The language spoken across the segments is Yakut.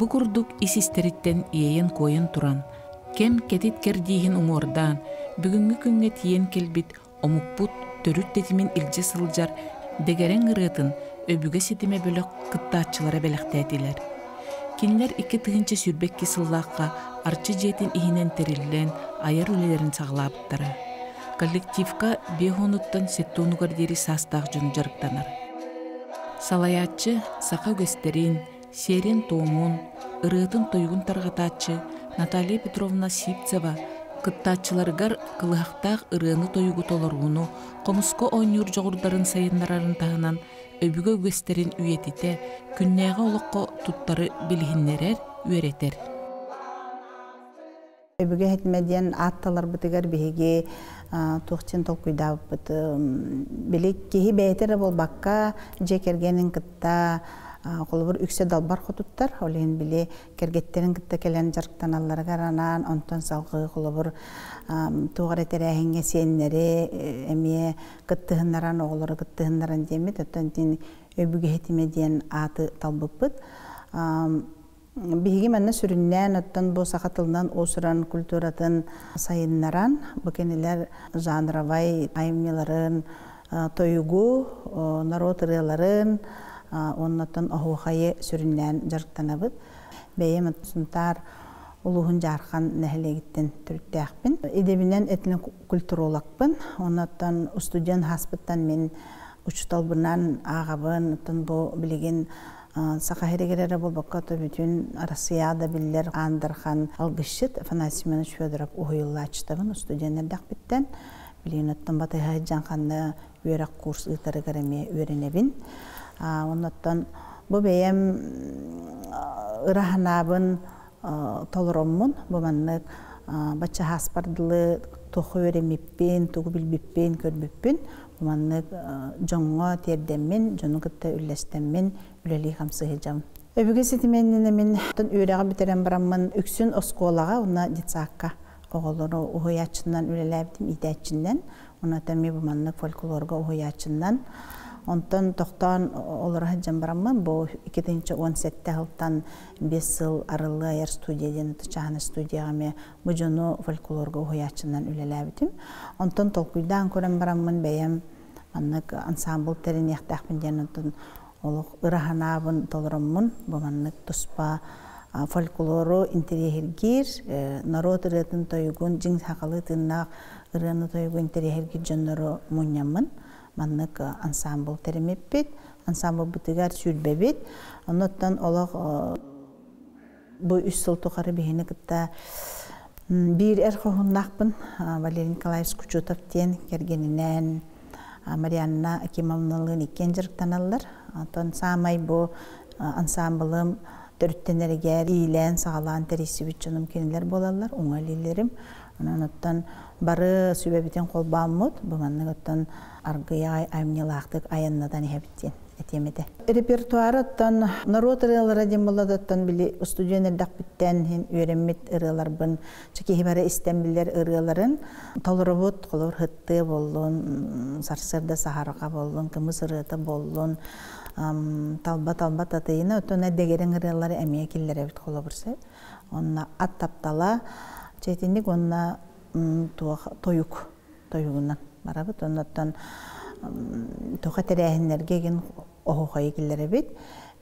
Бу курдук ис-истэриттэн иэйэн-куойан туран, кэм кэтит кэрдииһин уҥуордаан, бүгүҥҥү күҥҥэ тиийэн кэлбит омукпут төрүт тэтимин илдьэ сылдьар дэгэрэҥ ырыатын Өбүгэ ситимэ бөлөх кыттааччылара бэлэхтээтилэр. Кинилэр 2022 сыллаахха Арчы дьиэтин иһинэн тэриллэн айар үлэлэрин саҕалаабыттара. Коллективка биэс уонуттан сэттэ уонугар диэри саастаах дьон дьарыктанар. Салайааччы саха үгэстэрин, сиэрин-туомун, ырыатын-тойугун тарҕатааччы Наталья Петровна Сивцева кыттааччыларыгар кылыһахтаах ырыаны-тойугу толорууну, хомуска оонньуур дьоҕурдарын сайыннарарын таһынан өбүгэ үгэстэрин үйэтитэ, күннээҕи олоххо туттары билиһиннэрэр, үөрэтэр. Өбүгэ хитимэ диэн аат таларбытыгар биһиги туох диэн толкуйдаабыппыт били киһи бэйэтэ эрэ буолбакка дьиэ кэргэнин кытта холобур үксэ далбар хотуттар ол иһин били кэргэттэрин кытта кэлэн дьарыктаналларыгар анаан онтон салгыы холобур туох эрэ тэрээһиҥҥэ сиэннэри эмиэ кыттыһыннаран оҕолору кыттыһыннаран диэммит оттон итини өбүгэ хитимэ диэн ааты талбыппыт. Биһиги манна сүрүннээн оттон бу саха тылынан уус-уран культуратын сайыннаран, бу кинилэр жанровай айымньыларын, тойугу, норуот ырыаларын уонна оттон оһуохайы сүрүннээн дьарыктанабыт. Бэйэм Сунтаар улууһун Дьаархан нэһилиэгиттэн төрүттээхпин. Идэбинэн этнокультурологпын. Оннуттан устудьуон ааспыттан мин учууталбынан ааҕабын. Оттон бу билигин Саха сиригэр эрэ буолбакка, то бүтүн Россия да биллэр Аан Дархан алгысчыт Афанасий Семенович Федоров уһуйуллааччытабын студент эрдэхпиттэн. Билигин оттон батыһа сылдьан ханна үөрэх курс ыытарыгар эмиэ үөрэнэбин. Оннуттан бу бэйэм ыра санаабын толороммун, бу маннык бачча сааспар дылы туохха үөрэммиппин, тугу билбиппин, көрбүппүн маннык дьоҥҥо тиэрдэммин, дьону кытта үллэстэммин үлэлии-хамсыы сылдьабын. Өбүгэ ситимэнинэ мин үөрэҕи бүтэрэн бараммын үксүн оскуолаҕа уонна детсадка оҕолору уһуйааччынан үлэлээбитим, иитээччинэн. Уонна эмиэ бу маннык фольклорга уһуйааччынан. Онтон тохтоон олоро сылдьан бараммын бу 2017 сылтан 5 сыл Арыллыы айар студия диэн чааһынай студияҕа эмиэ бу дьону фольклорга уһуйааччынан үлэлээбитим. Онтон толкуйдаан көрөн бараммын бэйэм маннык ансаамбыл тэриниэхтээхпин диэн онтон олох ыра санаабын толороммун бу маннык туспа фольклору интэриэһиргиир, норуот ырыатын тойугун дьиҥ сахалыы тыыннаах ырыаны тойугу интэриэһиргиир дьоннору мунньаммын маннык ансаамбыл тэриммиппит. Ансаамбылбытыгар сүүрбэбит. Оннуттан олох бу үс сыл тухары биһини кытта биир эр хоһуннаахпын Валерий Николаевич Кучутов диэн кэргэнинээн Марианна Акимовналыын иккиэн дьарыктаналлар. Онтон саамай бу ансаамбылым төрүттэнэригэр иилээн-саҕалаан тэрийсибит дьонум кинилэр буолаллар, уҥа илиилэрим. Онон оттон бары сүбэбитин холбооммут, бу маннык оттон аргыйа айымньылаахтык айаннатан иһэбит диэн этиэм этэ. Репертуар оттон норуот ырыалара диэн буолла били устудьуон эрдэхпиттэн иһин үөрэммит ырыаларбын киһи бары истэн билэр ырыаларын толоробут холобур хыттыы буоллун, сарсыарда саһарҕа буоллун, кымыс ырыата буоллун, талба-талба татыйына оттон дэгэрин ырыалары эмиэ киллэрэбит холобур сөп. Онно ат таптала чэтинник уонна туох тойук тойугунан барабыт. Оннуттан туха тэрээһиннэргэ эгин оһуохайы киллэрэбит.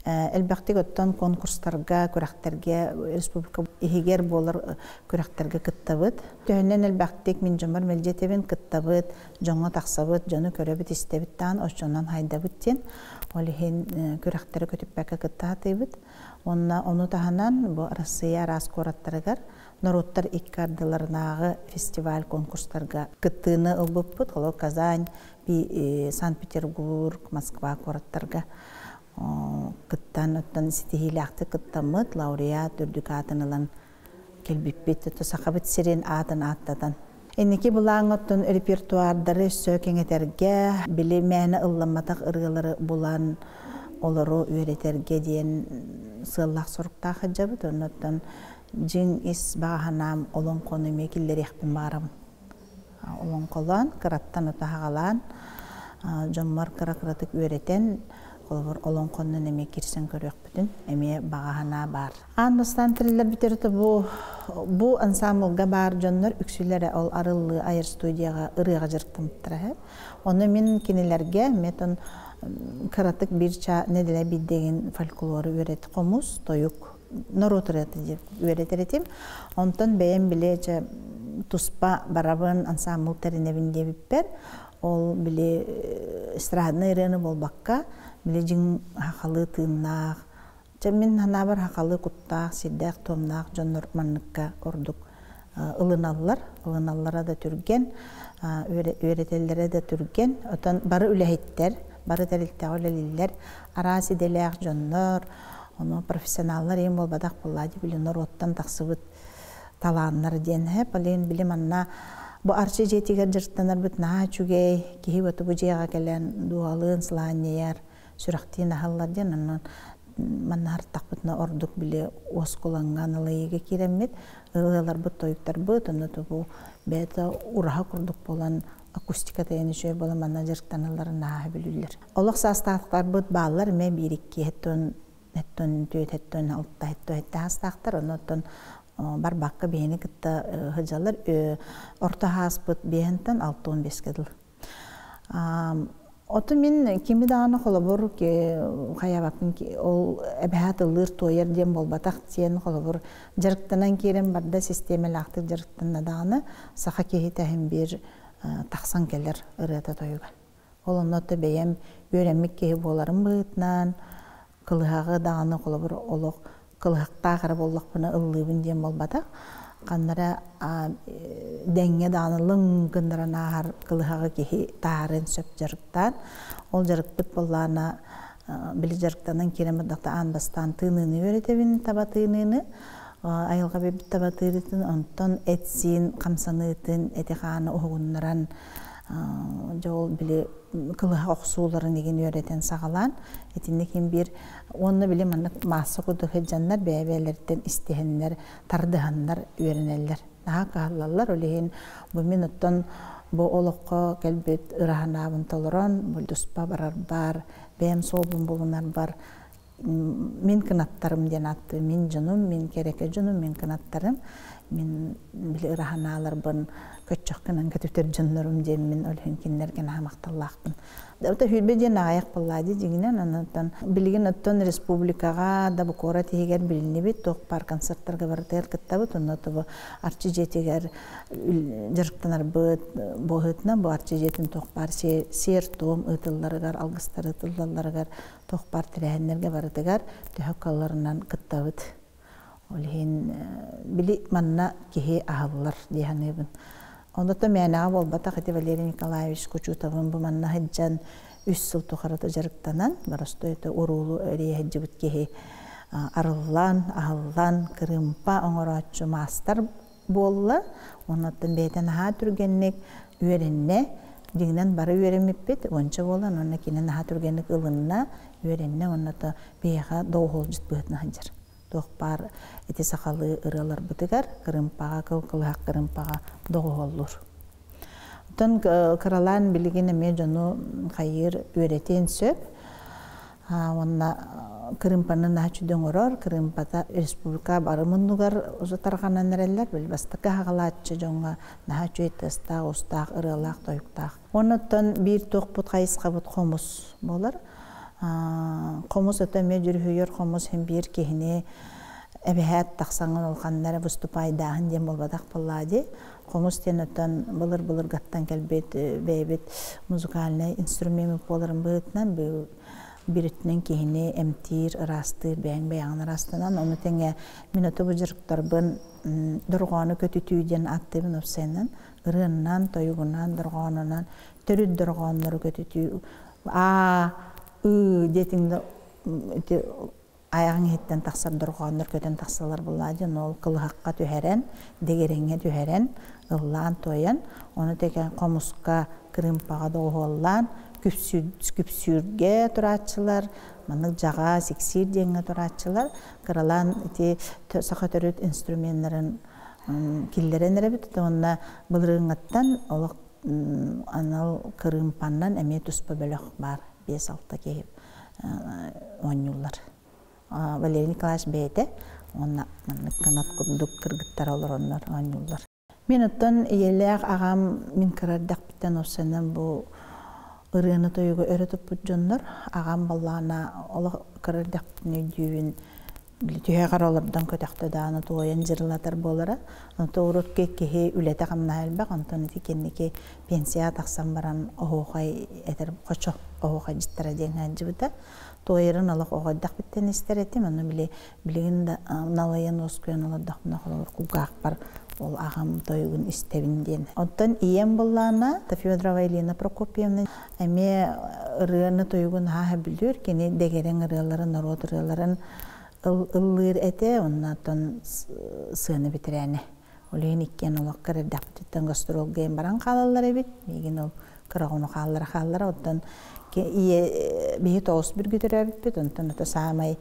Элбэхтик оттон конкурстарга, күрэхтэргэ, республика иһигэр буолар күрэхтэргэ кыттабыт. Төһөнөн элбэхтик мин дьоммор мэлдьэтэбин кыттабыт, дьоҥҥо тахсабыт, дьону көрөбүт, истэбит таан, оччонон хайдабыт диэн. Ол иһин күрэхтэри көтүппэккэ кытта сатыыбыт. Уонна ону таһынан бу Арассыыйа араас куораттарыгар норуоттар икки ардыларынааҕы фестиваль конкурстарга кыттыыны ылбыппыт. Олор Казань, Санкт-Петербург, Москва куораттарга кыттан, оттон ситиһиилээхтик кыттаммыт, лауреат үрдүк аатын ылан кэлбиппит. Сахабыт сирин аатын ааттатан. Инники былааҥ оттон репертуардары өссө кэҥэтэргэ, били мээнэ ылламматах ырыалары булан олору үөрэтэргэ диэн сыаллаах соруктаах сылдьабыт. Оннуттан дьиҥ ис баҕа санаам олоҥхону эмиэ киллэриэхпин баҕарабын. Олоҥхолоон, кыраттан отаһаҕалаан, дьоммор кыра-кыратык үөрэтэн, Холобур, олоҥхоннон эмиэ киирсэн көрүөхпүтүн эмиэ баҕа санаа баар. Аан бастаан тэриллэрбит өрүтэ бу бу ансаамбылга баар дьоннор үксүлэрэ ол арыллыы айар студияҕа ырыаҕа дьарыктаммыттара. Ону мин кинилэргэ метон кыратык биир чаа нэдиэлэ биирдэгин фольклору үөрэт хомус, тойук, норуот ырыата диэн үөрэтэр этим. Онтон бэйэм били чэ туспа барабын ансаамбыл тэринэбин диэбиппэр ол били эстраднай ырыаны буолбакка били дьиҥ хахалыы тыыннаах чэ мин санаабар хахалыы куттаах сирдээх туомнаах дьоннор манныкка ордук ылыналлар ылыналлара да түргэн үөрэтэллэрэ да түргэн отон бары үлэһиттэр бары тэрилтэҕэ үлэлииллэр араас идэлээх дьоннор ону профессионаллар ең буолбатах буоллаа дии били норуоттан тахсыбыт талааннар диэн һэ полин били манна бу арчы дьиэтигэр дьарыктанарбыт наһаа үчүгэй киһи бу бу дьиэҕэ кэлэн дууһалыын сылаанньыйар сүрэхтиин аһаллар диэн онон манна хартахпытына ордук били уоскулаҥҥа аналайыыга киирэммит ырыаларбыт тойуктарбыт онно бу бэйэтэ ураһа курдук буолан акустика тэйэн үчүгэй буолан манна дьарыктаналларын наһаа билүүллэр олох саастаахтарбыт бааллар эмэ биир икки хэттон хэттон түөт хэттон алта хэтто хэтте хаастаахтар оннуттан барбакка биһини кытта сылдьаллар орто хааспыт биэһинтэн 65-ке дылы Оту мин кими даҕаны холобур хайабаппын ол эбэһээт ыллыыр туойар диэн буолбатах диэн холобур дьарыктанан киирэн барда систиэмэлээхтик дьарыктанна даҕаны саха киһитэ иһин биир тахсан кэлэр ырыата тойуга. Ол онно бэйэм үөрэммит киһи буоларым быһыытынан кылыһаҕы даҕаны холобур олох кылыһахтаах эрэ буоллахпына ыллыыбын диэн буолбатах. Ханнара дэҥҥэ даҕаны лыҥ гыннаран ааһар кылыһаҕы киһи таһаарыан сөп дьарыктаан. Ол дьарыкпыт буоллаҕына били дьарыктанан киирэн бардахта аан бастаан тыыныыны үөрэтэбин таба тыыныыны айылҕа биэрбит таба тыырытын онтон эт-сиин хамсаныытын эти-хааны уһугуннаран дьэ ол били кылыһах охсууларын игин үөрэтэн саҕалаан итинник иһин биир уонна били маннык маасса курдук сылдьаннар бэйэ-бэйэлэриттэн истиһэннэр тардыһаннар үөрэнэллэр наһаа кыһаллаллар ол иһин бу мин оттон бу олоххо кэлбит ыраһанаабын толорон бу туспа барарбар бэйэм суолбун булунарбар мин кынаттарым диэн ааттыы мин дьонум мин кэрэкэ дьонум мин кынаттарым мин били ыраһанааларбын көччөх гынан көтүтэр дьоннорум диэммин ол иһин кинилэргэ наһаа махталлаахпын Ота хүрбэ диэн аҕыйах буоллаа дии дьиҥинэн онтон билигин оттон республикаҕа да бу куорат иһигэр билиннибит туох баар концерттарга барытыгар кыттабыт онно тобу Арчы дьиэтигэр дьарыктанарбыт буоһутунан бу Арчы дьиэтин туох баар сиэр-туом ыытылларыгар алгыстар ыытыллалларыгар туох баар тэрээһиннэргэ барытыгар төһө кыалларынан кыттабыт. Ол иһин били манна киһи аһыллар дии саныыбын. Оното мээнэҕэ буолбатах ити Валерий Николаевич Кучутовын бу манна сылдьан үс сыл тухары дьарыктанан, боростуой это уруулу эрийэ сылдьыбыт киһи арыллан, аһыллан, кырыымпа оҥорооччу маастар буолла. Оннуттан бэйэтэ наһаа түргэнник үөрэннэ. Дьиҥинэн бары үөрэммиппит уонча буолан, уонна кини наһаа түргэнник ылынна, үөрэннэ уонна то биһиэхэ доҕуһуолдьут быһыытынан сылдьар. Туох баар ити сахалыы ырыаларбытыгар кырыымпаҕа, кыл кылыһах кырыымпаҕа доҕуһуоллуур. Оттон кыралаан билигин эмиэ дьону хайыыр үөрэтиэн сөп. Уонна кырыымпаны наһаа үчүгэй оҥорор. Кырыымпата республика бары муннугар тарҕанан эрэллэр. Били бастакы аҕалааччы дьоҥҥо наһаа үчүгэй тыастаах, уустаах, ырыалаах, тойуктаах. Оннуттан биир туохпут хайысхабыт хомус буолар. Хомус ото эмиэ дьүрүһүйэр хомус иһин биир киһини эбэһээт тахсаҥҥын улаханнара выступайдааһын диэн буолбатах буоллаа дии. Хомус диэн оттон былыр-былыргаттан кэлбит бэйэбит музыкальнай инструмент буоларын быһыытынан бииритинэн киһини эмтиир, ыраастыыр, бэйэҥ бэйэҕин ыраастанан, ону тэҥэ мин оту бу дьарыктарбын дорҕоону көтүтүү диэн ааттыыбын уопсайынан ырыаннан, тойугунан, дорҕоонунан төрүт дорҕооннору көтүтүү а ы диэтиҥ да ити айаҕыҥ иһиттэн тахсар дорҕооннор көтөн тахсаллар буоллаа дьон ол кылыһахха түһэрэн, дэгирэҥҥэ түһэрэн, ыллаан-туойан, ону тэгэ хомуска, кырыымпаҕа доҕуһуоллаан, күпсүүргэ турааччылар, маннык дьаҕа, сиксиир диэҥҥэ турааччылар, кыралаан ити саха төрүт инструменнарын киллэрэн эрэбит уонна былырыыҥҥыттан олох анал кырыымпаннан эмиэ туспа бөлөх баар 5-6 киһи. оонньууллар. Валерий Николаевич бэйэтэ уонна маннык канат курдук кыргыттар олороннор оонньууллар. Мин оттон ийэлээх аҕам мин кыра эрдэхпиттэн уопсайынан бу ырыаны тойугу өрө туппут дьоннор. Аҕам баллаана олох кыра эрдэхпиттэн өйдүүбүн түһэҕэр олордон көтөхтө даҕаны туойан дьырылатар буолара. Онто урут киһи үлэтэ хамнаһа элбэх, онтон ити кэнники пенсияҕа тахсан баран оһуохай этэр хочо оһуохайдьыттара диэн сылдьыбыта. Туойарын олох оҕо эрдэхпиттэн истэр этим, ону били билигин да налыйан уоскуйан олордохпуна холобур кулгаахпар ол аҕам тойугун истэбин диэн. Оттон ийэм буллаана Федорова Елена Прокопьевна эмиэ ырыаны тойугун хааһа бүлүүр, кини дэгэрэҥ ырыаларын, норуот ырыаларын ыллыыр этэ, оннотон сыана бэтэрээнэ. Ол иһин иккиэн олох кыра эрдэхпититтэн гастролга баран хаалаллар эбит. Миигин ол кыра оҕону хааллара хааллара. Оттон ийэ биһи тоҕус бүргү төрөөбүппүт, онтон ото саамай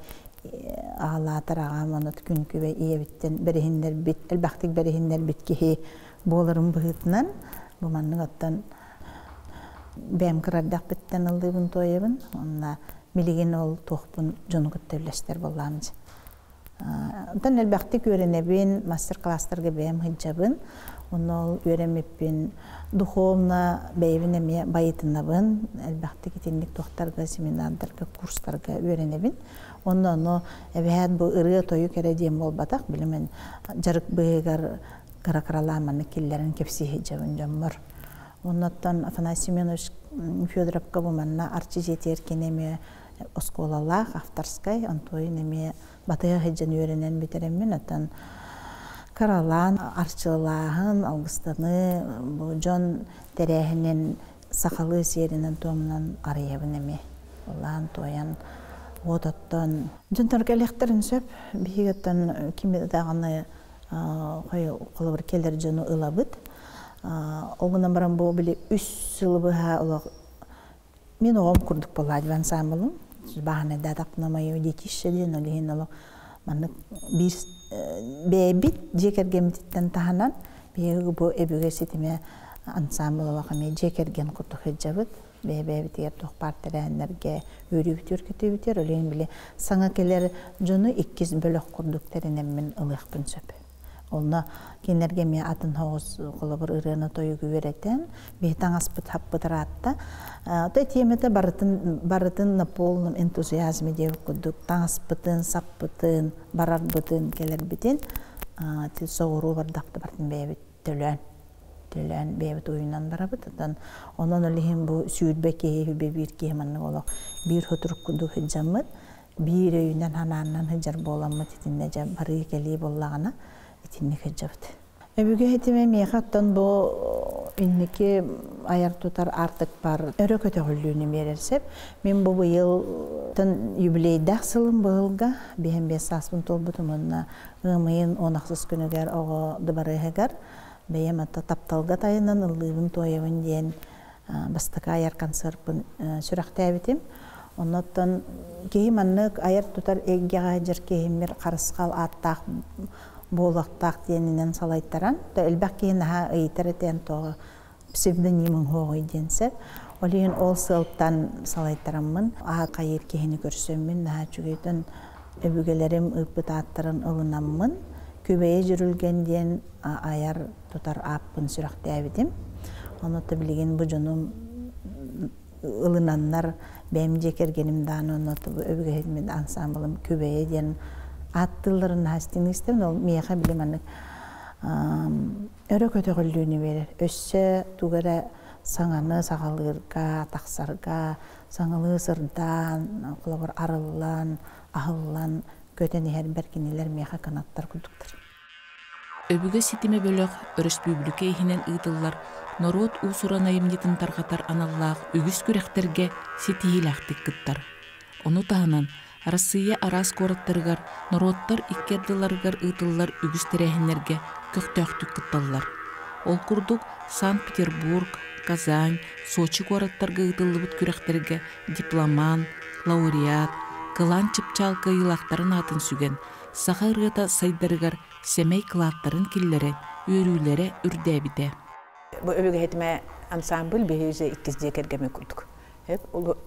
аҕалаатар аҕам онот күн күбэй ийэбиттэн бэриһиннэрбит, элбэхтик бэриһиннэрбит киһи буоларын быһыытынан бу маннык оттон бэйэм кыра эрдэхпиттэн ыллыыбын туойабын. Онно билигин ол туохпун дьону кытта үллэстэр буоллаҕым. Онтон элбэхтик үөрэнэбин, мастер-класстарга бэйэм сылдьабын. Онно ол үөрэммиппин духовно бэйэбин эмиэ байытынабын. Элбэхтик итинник туохтарга, семинардарга, курстарга үөрэнэбин. Онно ону эбэһээт бу ырыа тойук эрэ диэн буолбатах. Билим дьарык быыһыгар кыра-кыралаан маннык киллэрэн кэпсии сылдьабын дьоммор. Оннуттан Афанасий Семенович Федоровка бу манна Арчы дьиэтигэр кини эмиэ оскуолалаах, авторскай, онтуойун эмиэ батыһа сылдьан үөрэнэн бүтэрэммин, оттон кыралаан арчылааһын, алгыстаныы, бу дьон тэрээһинин сахалыы сиэринэн туомунан арыйабын эмиэ. Ыллаан, туойан, уот оттон. Дьонтон кэлиэхтэрин сөп. Биһиги оттон кими даҕаны холобур кэлэр дьону ылабыт. Ол гынан баран бу били үс сылы быһа олох мин оҕом курдук буолла ансамблым. Бааһынайдаатахпына мое детище диэн ол иһин олох маннык биир бэйэбит дьиэ кэргэммититтэн таһынан биһиги бу өбүгэ ситимэ ансамбл олох эмиэ дьиэ кэргэн курдук сылдьабыт. Бэйэ-бэйэбитигэр туох баар тэрээһиннэргэ үөрүүбүтүгэр көтүүбүтүгэр ол иһин били саҥа кэлэр дьону иккис бөлөх курдук тэринэммин ылыахпын сөп. Онно кинилэргэ эмиэ атын соҕус холобур ырыаны тойугу үөрэтэн, биһи таҥаспыт хаппыт ыраатта. То тиэмэтэ барытын барытын на полном энтузиазме диэбит курдук таҥаспытын, саппытын, барарбытын, кэлэрбитин соҕуруу бардахпыт барытын бэйэбит төлөөн төлөөн бэйэбит уйунан барабыт. Оттон онон ол иһин бу сүүрбэ киһи, сүбэ биир киһи маннык олох биир хотурук курдук сылдьаммыт, биир өйүнэн ханааннан сылдьар буоламмыт итиннэ дьэ барыы кэлии буоллаҕына итинник сылдьабыт. Өбүгэ ситимэ миэхэ оттон бу инники айар тутар аартыкпар өрө көтөҕүллүүнү биэрэр сөп. Мин бу быйыл юбилейдаах сылым быһылга 55 сааспын туолбутум уонна ыам ыйын 16 күнүгэр оҕо дыбарыаһыгар бэйэм ата тапталга тайынан ыллыыбын туойабын диэн бастакы айар концертпын сүрэхтээбитим. Оннуттан киһи маннык айар тутар эйгэҕэ дьэр киһиммир харысхал ааттаах буолуохтаах диэнинэн салайтаран, то элбэх киһи наһаа ыйытар этэн тоҕо псевдонимын хуоҕуй диэн сөп. Ол иһин ол сыалтан салайтараммын, аат хайыыр киһини көрсөммүн, наһаа үчүгэйтэн өбүгэлэрим ыыппыт ааттарын ылынаммын, Күбэйэ Дьүрүлгэн диэн айар тутар ааппын сүрэхтээбитим. Онно билигин бу дьонум ылынаннар бэйэм дьиэ кэргэним даҕаны онно өбүгэһит ансамблым Күбэйэ диэн аат тылларын наһаа истэбин. Ол миэхэ били маннык өрө көтөҕүллүүнү биэрэр. Өссө тугу эрэ саҥаны саҕалыырга, тахсарга, саҥалыы сырдаан, холобур арыллан, аһыллан көтөн иһэрбэр кинилэр миэхэ канаттар курдуктар. Өбүгэ ситимэ бөлөх өрөспүүбүлүкэ иһинэн ыытыллар норуот уус-уран айымньытын тарҕатар аналлаах үгүс күрэхтэргэ ситиһиилээхтик кыттар. Ону таһынан Арассыыйа араас куораттарыгар норуоттар икки ардыларыгар ыытыллар үгүс тэрээһиннэргэ көхтөөхтүк кытталлар. Ол курдук Санкт-Петербург, Казань, Сочи куораттарга ыытыллыбыт күрэхтэргэ дипломант, лауреат, кылаан чыпчаал кыайыылаахтарын аатын сүгэн, саха ырыата сайдарыгар сэмэй кылааттарын киллэрэн үөрүүлэрэ үрдээбитэ. Бу өбүгэ ситимэ ансамбль биһиги иккис дьиэ кэргэммит курдук.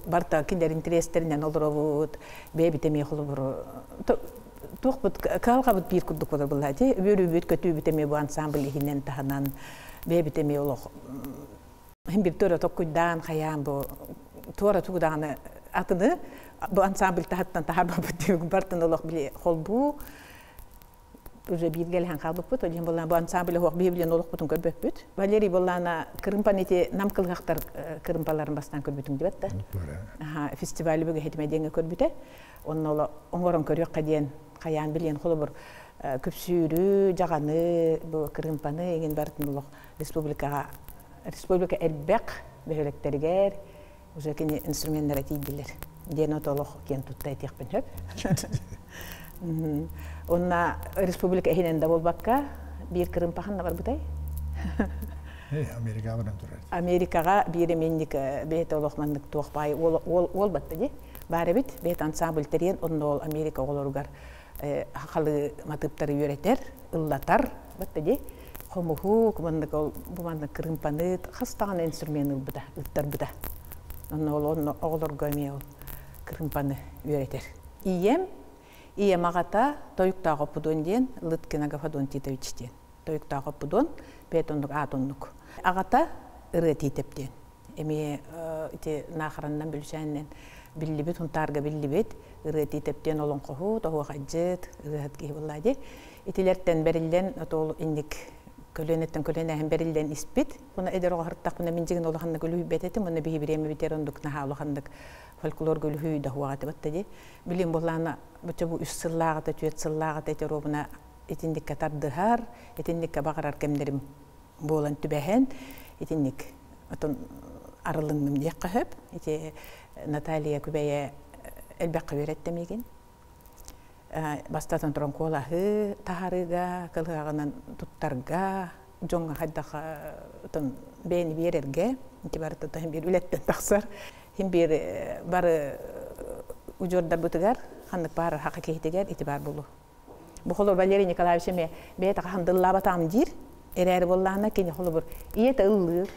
Барта кинилэр интэриэстэринэн олоробут, бэйэбит эмиэ холобур туохпут кыһалҕабыт биир курдук буолар буолла ити үөрүүбүт көтүүбүт эмиэ бу ансамбль иһинэн таһынан бэйэбит эмиэ олох хин бир туора токкуйдаан хайаан бу туора тугу даҕаны атыны бу ансамбль таһыттан таһаарбаппыт диэбик бартын олох били холбуу уже бииргэлэһэн хаалбыппыт. Ол иһин буоллаана бу ансамбль оһох биһи билэн олохпутун көрбөппүт. Валерий буоллаана кырымпан ити нам кылыһахтар кырымпаларын бастаан көрбүтүҥ дибэт да. Фестивали бүгү хетиме диэҥҥэ көрбүтэ. Онно оҥорон көрүөххэ диэн хайаан билиэн холобур күпсүүрү, дьаҕаны, бу кырыымпаны иҥин барытын олох республикаҕа республика элбэх бөһүөлэктэригэр уже кини инструменнара тиийдилэр диэн от олох киэн тутта этиэхпин сөп. Онна республика иһинэн да буолбакка биир кырыымпахан барбытай. Америкаҕа баран турар. Америкаҕа биир эмиэнник бэйэтэ олох маннык туох баай уол батта дии. Баар эбит бэйэтэ ансамбль тэрийэн онно ол Америка оҕолоругар хахалы матыыптары үөрэтэр, ыллатар батта дии. Хомуһу, маннык ол бу маннык кырыымпаны хас даҕаны инструмент ылбыта, ыттарбыта. Онно ол онно оҕолорго эмиэ ол кырыымпаны үөрэтэр. Ийэм, ийэм аҕата Тойуктаах Оппудуон диэн Лыткин Агафадон Титович диэн. Тойуктаах Оппудуон, бэйэтэ оннук аат оннук. Аҕата Ырыа Тиитэп диэн. Эмиэ ити Наахараннан Бүлүчээнинэн биллибит, Хунтаарга биллибит Ырыа Тиитэп диэн олоҥхоһут, оһуохайдьыт, ырыаһыт киһи буоллаа дии. Итилэртэн бэриллэн, ол инник көлүөнэттэн көлүөнэһин бэриллэн испит. Уна эдэр оҕо сырыттахпына мин дьигин улаханнык үлүһүйбэт этим, уонна биһи бириэмэбитигэр оннук наһаа улаханнык фольклорга үлүһүй да хуаҕа этибит дии. Билим буоллаана буча бу үс сыллааҕыта, түөрт сыллааҕыта ити оруобуна итинниккэ тардыһар, итинниккэ баҕарар кэмнэрим буолан түбэһэн, итинник отон арылынным диэххэ сөп. Ити Наталья Күбэйэ элбэххэ үөрэттэ миигин. Бастатан туран куолаһы таһарыыга, кылыһаҕынан туттарга, дьоҥҥо хайдах отон бэйэни биэрэргэ, ити барыта хин биир үлэттэн тахсар. Хин биир бары удьуордарбытыгар ханнык баар хака киһитигэр ити баар буолуо. Бу холобур Валерий Николаевич эмиэ бэйэтэ хандыллаабатаҕым диир. Эрээри буоллаҕына кини холобур ийэтэ ыллыыр.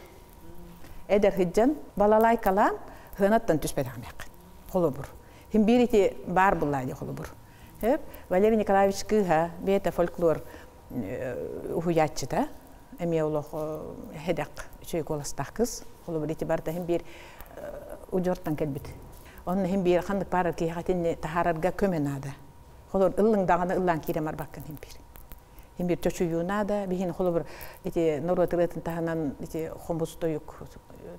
Эдэр сылдьан балалайкалаан сыанаттан түспэтэҕинэххин. Холобур. Хин биир ити баар буллаа дии холобур. Валерий Николаевич кыыһа бэйэтэ фольклор уһуйааччыта. Эмиэ олох хэдэх үчүгэй куоластаах кыз. Холобур ити барыта хин биир удьуортан кэлбит. Онно хин биир ханнык баарар киһиэхэ итинни таһаарарга көмө наада. Холобур, ыллыҥ даҕаны ыллаан киирэн барбаккын иһин биир. Иһин биир чочуйуу наада. Биһин холобур ити норуот ырыатын таһынан ити хомус тойук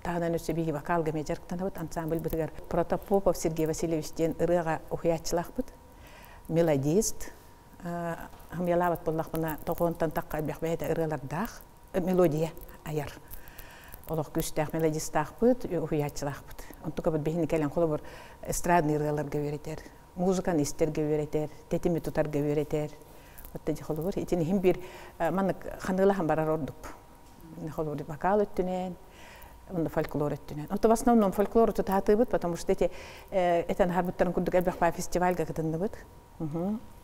таһынан өссө биһи вокалга эмиэ дьарыктанабыт ансамбльбытыгар Протопопов Сергей Васильевич диэн ырыаҕа уһуйааччылаахпыт. Мелодист. Хамыйалаабат буоллахпына тоҕуонтан тахха элбэх бэйэтэ ырыалардаах мелодия айар. Олох күүстээх мелодистаахпыт, уһуйааччылаахпыт. Онтукабыт биһини кэлэн холобур эстрадный ырыаларга үөрэтэр. Музыканы истэргэ үөрэтэр, тэтими тутарга үөрэтэр. Отто дьэ холобур итини иһин биир маннык ханыылаһан барар ордук. Холобур вокал өттүнэн, онно фольклор өттүнэн. Ото в основном фольклору тутаатыыбыт, потому что эти этэн аһарбыттарын курдук элбэх баа фестивальга кытынныбыт.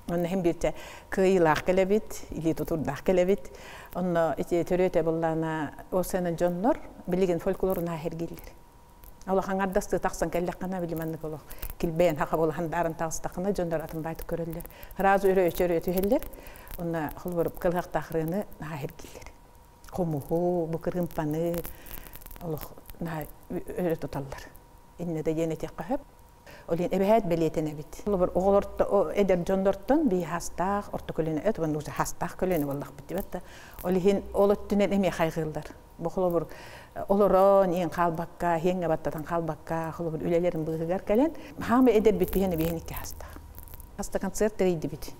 Онно иһин биирчэ кыайыылаах кэлэбит, илии тутурдаах кэлэбит. Онно ити төрүөтэ буллаана осена дьоннор билигин фольклорун аһэргииллэр. Олох аҥардастыы тахсан кэллэххинэ, били маннык олох килбэйэн хаха буолахан даарын таҕыстаххына, дьоннор атын баайтык көрөллөр. Сразу өрө түһэллэр. Онно холобур кылыһахтаах ырыаны наһаа иһиргииллэр. Хомуһу, бу кырыымпаны олох наһаа өрө туталлар. Иннэ да диэн этиэххэ сөп. Ол иһин эбэһээт бэлиэтэнэбит. Холобур, оҕолор эдэр дьоннортон бии хастаах орто көлүөнэ өт уонна хастаах көлүөнэ буоллахпыт диэбэт да. Ол иһин ол өттүнэн эмиэ хайҕыыллар. Бу холобур олорон иэн хаалбакка, иэҥҥэ баттатан хаалбакка, холобур үлэлэрин быыһыгар кэлэн, хаама эдэрбит биһиэнэ биһиэн икки хастаах. Хаста концерт тэрийдибит.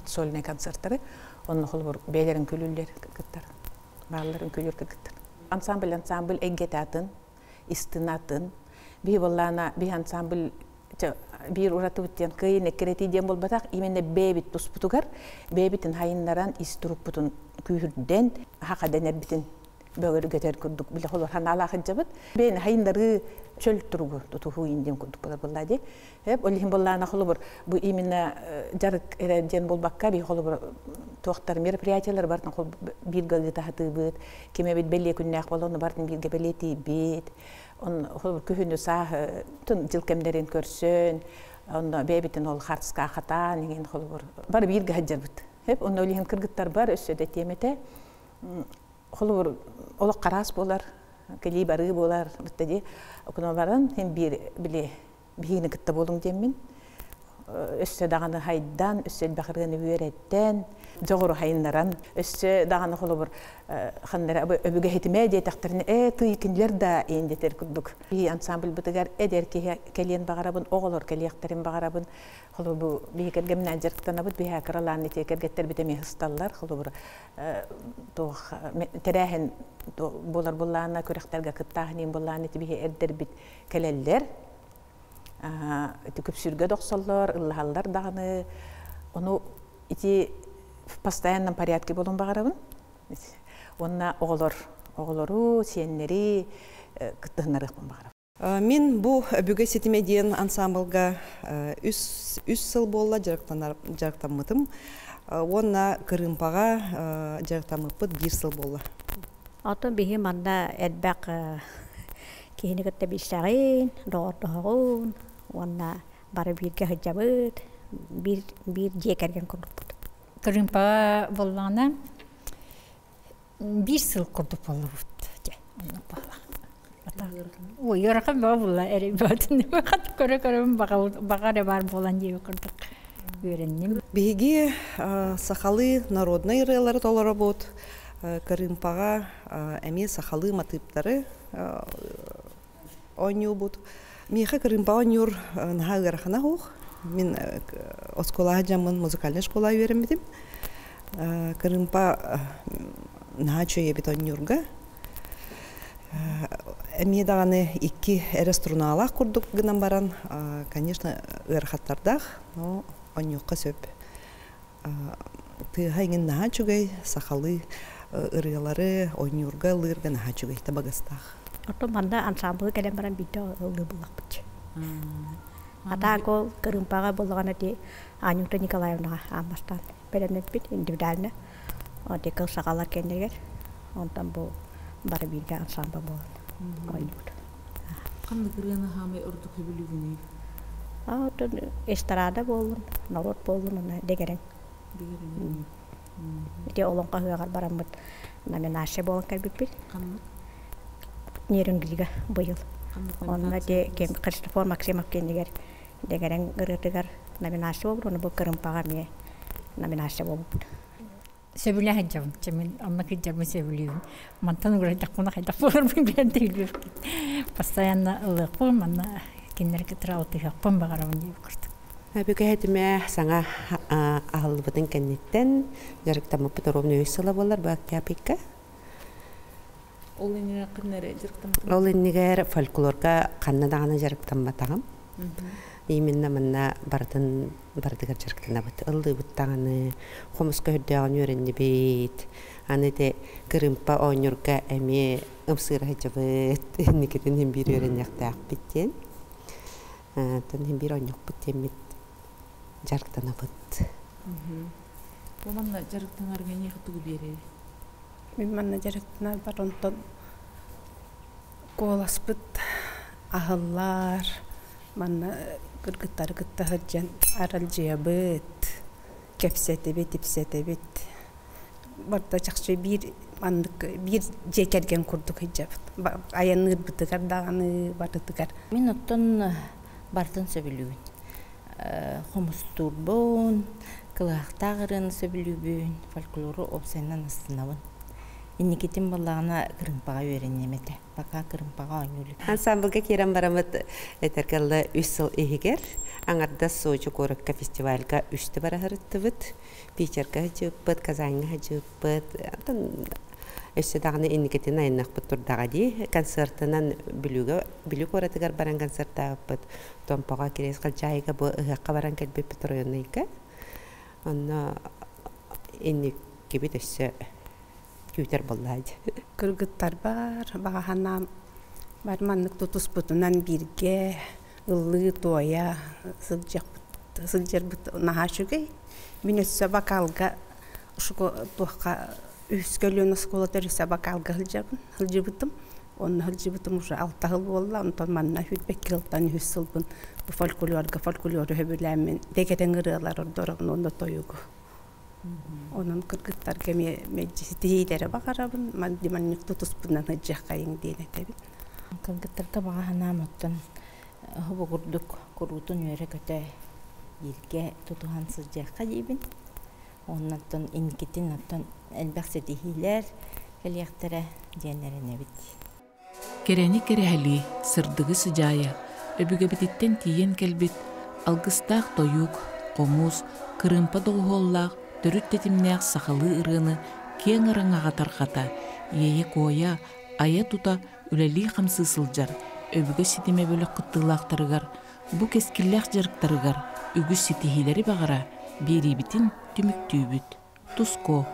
Сольный концерттары. Онно холобур бэйэлэрин күлүллэр кыттар. Баалларын күлүр кыттар. Ансамбль ансамбль эйгэтэ атын, истин атын. Биһи буоллаана биһи ансамбль биир уратыбыт диэн кыайын эккирэтии диэн буолбатах, именно бэйэбит туспутугар, бэйэбитин хайыннаран ис турукпутун күүһүрдэн, хаха дэнэрбитин. Бөҕөргөтөр курдук биле холор ханаалаах сылдьабыт. Бэйэни хайыннарыы чөл туругу тутуһуу индиэн курдук болар буолла дии. Эп ол иһин буоллаана холобур бу именно дьарык эрэ диэн буолбакка би холобур туохтар мероприятиялар бартын бииргэ ыытаһатыыбыт, ким эбит бэлиэ күннээх буолла ону бартын бииргэ бэлиэтиибит. Он холобур күһүнү саах тун дьыл кэмнэрин көрсөн, онно бэйэбитин ол хартыска хатаан иҥин холобур бары бииргэ сылдьарбыт. Эп онно ол иһин кыргыттарбар өссө да этиэм этэ. Холобур олох хараас буолар, кэлии барыы буолар бытта дии. Окуна баран хин биир били биһигини кытта буолуҥ диэммин өссө даҕаны хайдан, өссө элбэх ырыаны үөрэттэн, дьоҕуру хайыннаран, өссө даҕаны холобур ханнара өбүгэ хитимэ диэтэхтэринэ ээ тый кинилэр да иэн диэтэр курдук. Биһи ансамбльбытыгар эдэр киһи кэлиэн баҕарабын, оҕолор кэлиэхтэрин баҕарабын. Холобур бу биһи кэргэмнээн дьарыктанабыт, биһи кыралаан ити кэргэттэрбит эмиэ ысталлар. Холобур туох тэрээһин буолар буллаана күрэхтэргэ кыттааһын буллаана ити биһи эрдэрбит кэлэллэр. Ити күпсүүргэ дохсоллор, ыллаһаллар даҕаны. Ону ити в постоянном порядке болун баҕарабын. Уонна оҕолор, оҕолору, сиэннэри кыттыһыннарыахпын баҕарабын. Мин бу Өбүгэ ситимэ диэн ансамблга үс, үс сыл буолла дьарыктаммытым. Уонна кырыымпаҕа дьарыктаммыппыт биир сыл буолла. Оттон биһи манна элбэх киһини кытта билсэҕин, доҕордоһоҕун уонна бары бииргэ сылдьабыт, биир, биир дьиэ кэргэн курдукпут. Кырыымпаҕа буоллаҕына биир сыл курдук буоллубут дьэ оннук буолла. Ой, ыарахан бөҕө буолла эрийбэтин көрө-көрөбүн баҕа эрэ баар буолан диэбит курдук үөрэнним. Биһиги сахалыы народнай ырыалары толоробут, кырыымпаҕа эмиэ сахалыы матыыптары оонньуубут. Миэхэ кырыымпа оонньуур наһаа ыарахана суох. Мин оскуолаҕа дьаммын музыкальнай школа үөрэммитим. Кырыымпа наһаа үчүгэй эбит оонньуурга. Эмиэ даҕаны икки эрэ струналаах курдук гынан баран, конечно, ыарахаттардаах, но оонньуохха сөп. Тыаһа иҥин наһаа үчүгэй, сахалыы ырыалары оонньуурга, ыллыырга наһаа үчүгэй, табыгастаах. Оттон манна ансаамбылы кэлэн баран биирдэ ыллыы буллахпыт. Атаак ол кырыымпаҕа буоллаҕына ити Анюта Николаевнаҕа аан бастаан бэлэмнэппит индивидуально. Ити кыл сахалар кэннигэр онтон бу бары бииргэ ансаамбыл буолан оонньуубут. Ханнык ырыаны хаамай ордук сөбүлүүгүнүй? Оттон эстрада буоллун, норуот буоллун, уонна дэгэрэҥ. Дэгэрэҥ. Ити олоҥхо ыһыаҕар бараммыт номинация буолан кэлбиппит. Ханнык? Нерюнгрига быйыл. Онно ити Христофор Максимов кэннигэр дэгэрэҥ ырыатыгар номинация буолбут, ону бу кырымпаҕа эмиэ номинация буолбут. Сөбүлээн сылдьабын. Чэ мин онно кырдьарбын сөбүлүүбүн. Мантан уурайдахпына хайдах буоларбын билэн да Постоянно ылыахпын, манна кинилэри кытары алтыһыахпын баҕарабын диэбит курдук. Бүкэһэтимэ саҥа аһыллыбытын кэнниттэн дьарыктаммыппыт ровно үс сыла буолар бу октябрьга. Ол иннигэр ханна эрэ дьарыктаммытым? Ол иннигэр фольклорга ханна даҕаны дьарыктамматаҕым. Именно манна барытын барытыгар дьарыктанабыт. Ыллыыбыт даҕаны, хомуска үрдээҕин үөрэннибит. Аны ити кырыымпа оонньуурга эмиэ ымсыыра сылдьабыт. Инникитин иһин биир үөрэниэхтээхпит диэн. Оттон иһин биир оонньуохпут диэммит дьарыктанабыт. Бу манна дьарыктанарга эйиэхэ тугу биэрэр? Мин манна дьарыктанарбар онтон куоласпыт аһыллар, манна кыргыттары кытта сылдьан аралдьыйабыт, кэпсэтэбит, ипсэтэбит. Барыта чахчы биир маннык биир дьиэ кэргэн курдук сылдьабыт. Айанныырбытыгар даҕаны барытыгар. Мин оттон барытын сөбүлүүбүн. Хомустуурбун, кылаахтаах ырыаны сөбүлүүбүн, фольклору уопсайынан астынабын. Инникитин буоллаҕына кырыымпаҕа үөрэниэм этэ. Пока кырыымпаҕа оонньуу илик. Ансамблга киирэн бараммыт этэргэ дылы үс сыл иһигэр аҥардас Сочи куоракка фестивальга үстэ бара сырыттыбыт. Питерга сылдьыбыппыт, Казаньҥа сылдьыбыппыт. Онтон өссө даҕаны инникитин айанныахпыт турдаҕа дии. Концертынан Бүлүүгэ, Бүлүү куоратыгар баран концертаабыппыт. Томпоҕо Кириэс Халдьаайыга бу ыһыахха баран кэлбиппит районнайга. Онно инникибит өссө күүтэр буоллаа дии. Кыргыттарбар баҕа санаам бар маннык тутуспутунан бииргэ ыллыы туойа сылдьыахпыт сылдьарбыт наһаа үчүгэй. Мин өссө вокалга туохха үһүскэ Өлүөн оскуолатыгар өссө вокалга сылдьабын сылдьыбытым. Онно сылдьыбытым уже алта сыл буолла. Онтон манна сүүрбэкки сылтан үһүс сылбын бу фольклорга фольклору сөбүлээммин дэгэтэн ырыалар ордоробун уонна тойугу. Онон кыргыттарга эмиэ мэлдьи ситиһиилэри баҕарабын, манньык тутуспунан сылдьыаххайыҥ диэн этэбин. Кыргыттарга баҕа санаам оттон бу курдук куруутун үөрэ-көтө бииргэ тутуһан сылдьыахха диибин. Оннуттан инникитин оттон элбэх ситиһиилэр кэлиэхтэрэ диэн эрэнэбит. Кэрэни кэрэһэлии, сырдыгы сыдьаайа, өбүгэбититтэн тиийэн кэлбит алгыстаах тойук, хомус, кырыымпа доҕуһуоллаах төрүт тэтимнээх сахалыы ырыаны киэҥ араҥаҕа тарҕата, иэйэ-куойа, айа-тута үлэлии-хамсыы сылдьар өбүгэ ситимэ бөлөх кыттыылаахтарыгар бу кэскиллээх дьарыктарыгар үгүс ситиһиилэри баҕара биэриибитин түмүктүүбүт. Туско!